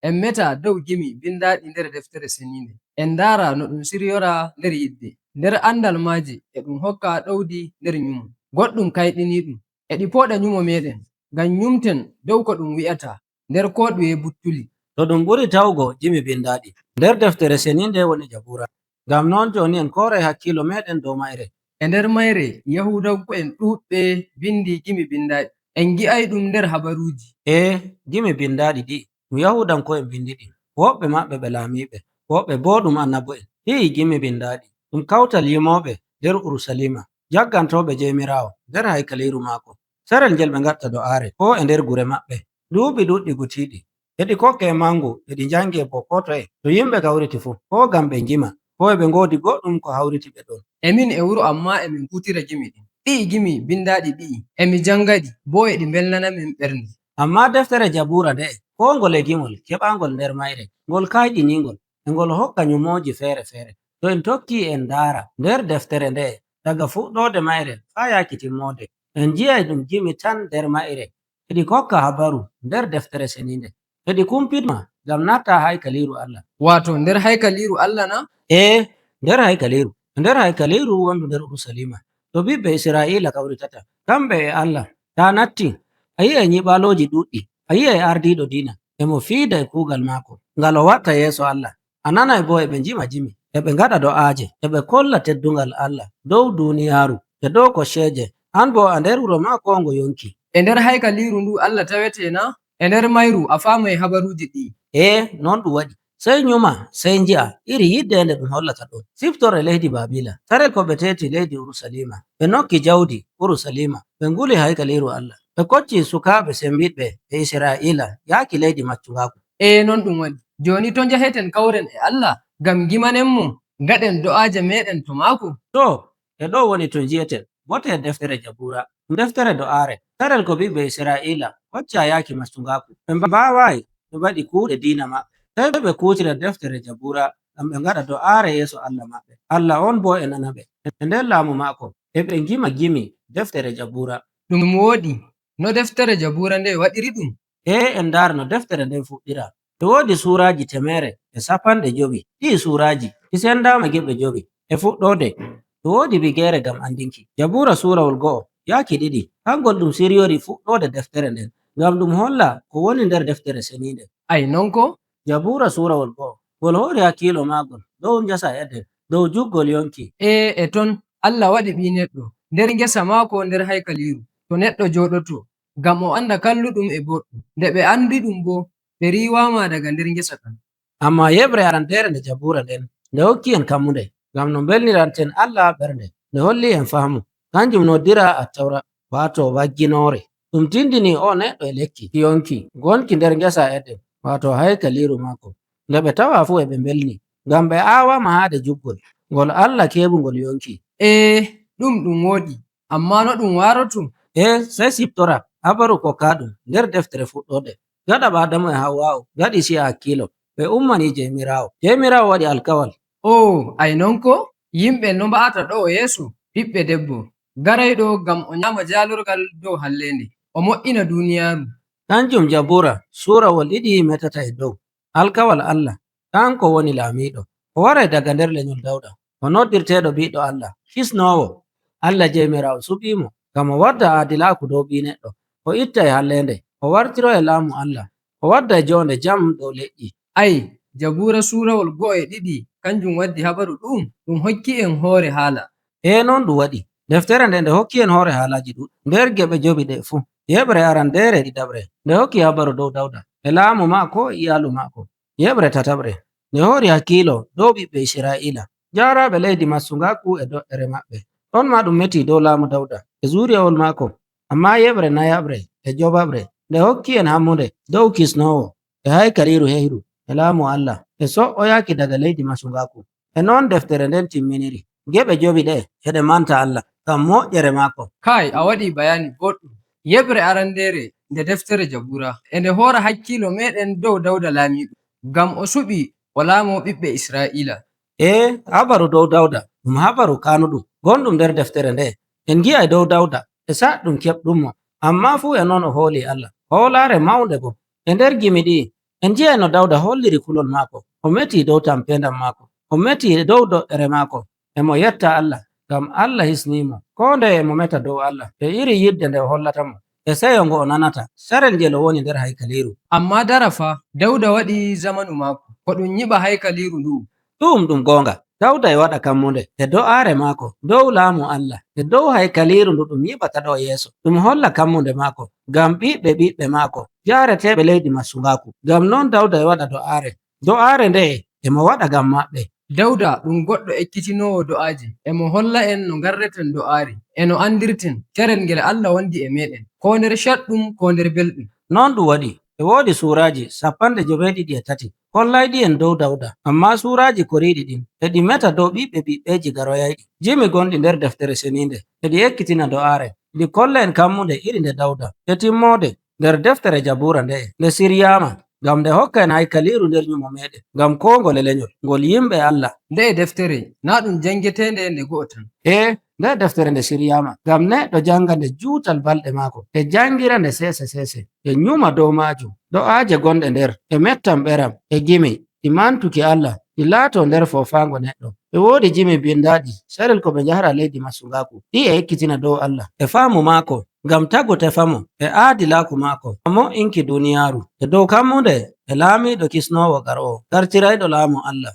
En meta dow gimi bindaaɗi nder Deftere Seniinde, en ndaara no ɗum siryora nder yidde, nder andal maaje e ɗum hokka ɗowdi nder nyumo. Goɗɗum kayɗiniiɗum, e ɗi pooɗa nyumo meeɗen ngam nyumten dow ko ɗum wi'ata nder koo ɗuye buttuli. To ɗum ɓuri tawugo gimi bindaaɗi nder Deftere Seniinde woni Jabuura. Ngam non jooni en kooray hakkiilo meeɗen dow mayre. E nder mayre Yahuudanko'en ɗuuɗɓe bindi gimi bindaaɗi, en ngi'ayɗum nder habaruuji. Ee, gimi bindaaɗi ɗi'i ɗum Yahuudanko'en bindiɗi, woɓɓe maɓɓe ɓe laamiiɓe, woɓɓe boo ɗum annabo'en. Ɗi'i gimi bindaaɗi ɗum kawtal yimooɓe nder Urucaliima, jaggantooɓe Jeymiraawo nder haykaliiru maako, sarel ngel ɓe ngatta do'aare koo e nder gure maɓɓe. Duuɓi ɗuɗɗi gutiiɗi, e ɗi kokke mangu e ɗi njange bo koo toye to yimɓe kawriti fuu, koo ngam ɓe ngima, koo e ɓe ngoodi goɗɗum ko hawriti ɓe ɗon. E min e wuro ammaa e min kuutira gimi ɗin. Ɗi'i gimi bindaaɗi ɗi'i e mi janga-ɗi, boo e ɗi mbelnana-min ɓernde. Ammaa deftere Jabuura nde'e, koo ngole gimol keɓaangol nder mayre, ngol kayɗiniingol, e ngol hokka nyumooji feere-feere. To en tokki en ndaara nder deftere nde'e daga fuɗɗoode mayre faa yaaki timmoode, en ngi'ay ɗum gimi tan nder mayre e ɗi kokka habaru nder Deftere Seniinde, e ɗi kumpitma ngam natta haykaliiru Allah. Waato nder haykaliiru Allah na? Ee, nder haykaliiru. Nder haykaliiru wondu nder Urucaliima, to ɓiɓɓe Israa'iila kawritata, kamɓe e Allah. Taa natti, a yi'ay nyiɓaalooji ɗuɗɗi, a yi'ay ardiiɗo diina, e mo fiida e kuugal maako, ngal o watta yeeso Allah. A nanay boo e ɓe njima jimi, e ɓe ngaɗa do'aaje, e ɓe kolla teddungal Allah dow duuniyaaru e dow kocceeje, an boo a nder wuro maako ngo yonki. E nder haykaliiru ndu Allah tawete na? E nder mayru a faamay habaruuji ɗi'i. Ee, non ɗum waɗi. Sey nyuma, sey ngi'a iri yidde nde ɗum hollata ɗon. Siftor e leydi Baabila, sarel ko ɓe teeti leydi Urucaliima, ɓe nokki jawdi Urucaliima, ɓe nguli haykaliiru Allah, ɓe kocci sukaaɓe sembiɗɓe e Israa'iila yaaki leydi maccungaaku. Ee, non ɗum waɗi. Jooni to njaheten kawren e Allah ngam ngimanenmo, ngaɗen do'aaje meeɗen to maako? To, e ɗo woni to ngi'eten bote deftere Jabuura, ɗum deftere do'aare. Sarel ko ɓiɓɓe Israa'iila koccaa yaaki maccungaaku, ɓe mbaawaayi ɓe mbaɗi kuuɗe diina maɓɓe, sey ɓe kuutira deftere Jabuura ngam ɓe ngaɗa do'aare yeeso Allah maɓɓe. Allah on boo e nana-ɓe. E nder laamu maako e ɓe ngima gimi deftere Jabuura. Ɗum wooɗi, no deftere Jabuura nde waɗiri-ɗum? Ee, en ndaara no deftere nden fuɗɗira. E woodi suuraaji 150. Ɗi'i suuraaji, ɗi sendaama geɓe jowi. E fuɗɗoode, e woodi wigeere ngam andinki. Jabuura suurawol go'o yaaki ɗiɗi, hangol ɗum siryori fuɗɗoode deftere nden, ngam ɗum holla ko woni nder Deftere Seniinde. Ay, non ko? Jabuura suurawol go'o, ngol hoori hakkiilo maagol dow ngesa Eden, dow juggol yonki. Ee, e ton Allah waɗi Ɓii Neɗɗo nder ngesa maako nder haykaliiru, to neɗɗo jooɗoto, ngam o anda kalluɗum e boɗɗum. Nde ɓe andi-ɗum boo, ɓe riiwaama daga nder ngesa kan. Ammaa yeɓre arandeere nde Jabuura nden, nde hokki en kammunde, ngam no mbelniranten Allah ɓernde, nde holli en faamu. Kanjum noddira Attawra, waato wagginoore. Ɗum tindini o'o neɗɗo e lekki ki yonki gonki nder ngesa Eden, waato haykaliiru maako, nde ɓe tawa fuu e ɓe mbelni, ngam ɓe aawaama haade juggol, ngol Allah keɓungol yonki. Ee, ɗum ɗum wooɗi, ammaa no ɗum waroto? Ee, sey siftora habaru kokkaaɗum nder deftere fuɗɗoode. Gaɗa Aadamu e Hawwa'u ngaɗi ci'a hakkiilo, ɓe ummani Jeymiraawo. Jeymiraawo waɗi alkawal. Oo, ay non ko? Yimɓe no mba'ata ɗo'o yeeso, ɓiɓɓe debbo, garayɗo ngam o nyaama jaalorgal dow halleende, o mo''ina duuniyaaru. Kanjum Jabuura suurawol ɗiɗi metata e dow alkawal Allah, kanko woni laamiiɗo. O waray daga nder lenyol Dawda, o noddirteeɗo Ɓiɗɗo Allah, Kisnoowo. Allah Jeymiraawo suɓiimo ngam o wadda aadilaaku dow Ɓii Neɗɗo, o ittay halleende, o wartiroya laamu Allah, o wadday jonde jam dow leƴƴi. Ay, Jabuura suurawol go'o e ɗiɗi kanjum waddi habaru ɗu'um? Ɗum hokki-en hoore haala. Ee, non ɗum waɗi. Deftere nde nde hokki en hoore haalaaji ɗuɗɗi nder geɓe jowi ɗe fuu. Yeɓre arandeere e ɗiɗaɓre nde hokki habaru dow Dawda e laamu maako e iyaalu maako. Yeɓre tataɓre nde hoori hakkiilo dow ɓiɓɓe Israa'iila, jaaraaɓe leydi maccungaaku e do'ere maɓɓe. Ɗonmaa ɗum meti dow laamu Dawda e zuriyawol maako. Ammaa yeɓre nayaɓre e jowaɓre nde hokki en hammunde dow kisnoowo e haykaliiru heyru e laamu Allah e so'oyaaki daga leydi maccungaaku. E non deftere nden timminiri. Geɓe jowi ɗe e ɗe manta Allah ngam moƴƴere maako. Kai, a waɗii bayani boɗɗum. Yeɓre arandeere nde deftere Jabuura, e nde hoora hakkiilo meeɗen dow Dawda laamiiɗo, ngam o suɓi o laamoo ɓiɓɓe Israa'iila. Ee, habaru dow Dawda ɗum habaru kaanuɗum gonɗum nder deftere nde'e. En ngi'ay dow Dawda e saɗɗum keɓɗummo, ammaa fuu e non o hooli Allah, hoolaare mawnde boo. E nder gimi ɗi'i En nji'ay no Dawda holliri kulol maako, o meti dow tampendam maako, o meti dow do'ere maako, e mo yetta Allah, ngam Allah hisnimo. Koo ndeye e mo meta dow Allah, e iri yidde nde o hollatamo, e seyo ngo o nanata carel ngel o woni nder haykaliiru. Ammaa dara fa, Dawda waɗi zamanu maako, ko ɗum nyiɓa haykaliiru ndu'u. Ɗu'um ɗum goonga. Dawda e waɗa kammunde e do'aare maako dow laamu Allah e dow haykaliiru ndu ɗum nyiɓata ɗo yeeso. Ɗum holla kammunde maako ngam ɓiɓɓe ɓiɓɓe maako jaareteeɓe leydi masungaaku. Ngam non Dawda e waɗa do'aare. Do'aare nde'e e mo waɗa ngam maɓɓe. Dawda ɗum goɗɗo ekkitinoowo do'aaje, e mo holla'en no ngarreten do'aare, e no andirten carel ngel Allah wondi e meeɗen, koo nder caɗɗum koo nder belɗum. Non ɗum waɗi, e woodi suuraaji 73 kollayɗi en dow Dawda, ammaa suuraaji koriiɗi ɗin e ɗi meta dow ɓiɓɓe ɓiɓɓeeji garoyayɗi. Jimi gonɗi nder Deftere Ceniinde e ɗi ekkitina do'aare, ɗi kolla en kammunde iri nde Dawda. E timmoode, nder Deftere Jabuura nde'e nde siryaama ngam nde hokka en haykaliiru nder nyumo meeɗen, ngam koo ngole lenyol, ngol yimɓe Allah. Nde'e deftere naa' ɗum jangeteende nde go'o tan. Ee, nde deftere nde siryaama ngam neɗɗo janga nde juutal balɗe maako, e jangira nde seese-seese, e nyuma dow maajum. Do'aaje gonɗe nder, e mettam ɓeram, e gimi, ɗi mantuki Allah, ɗi laato nder foofaango neɗɗo. E woodi jimi bindaaɗi carel ko ɓe njahra leydi masungaaku, ɗi e ekkitina dow Allah, e faamu maako, ngam tagu tefamo, e aadilaaku maako, mo''inki duuniyaaru, e dow kammunde, e laamiiɗo kisnoowo garoowo, gartirayɗo laamu Allah.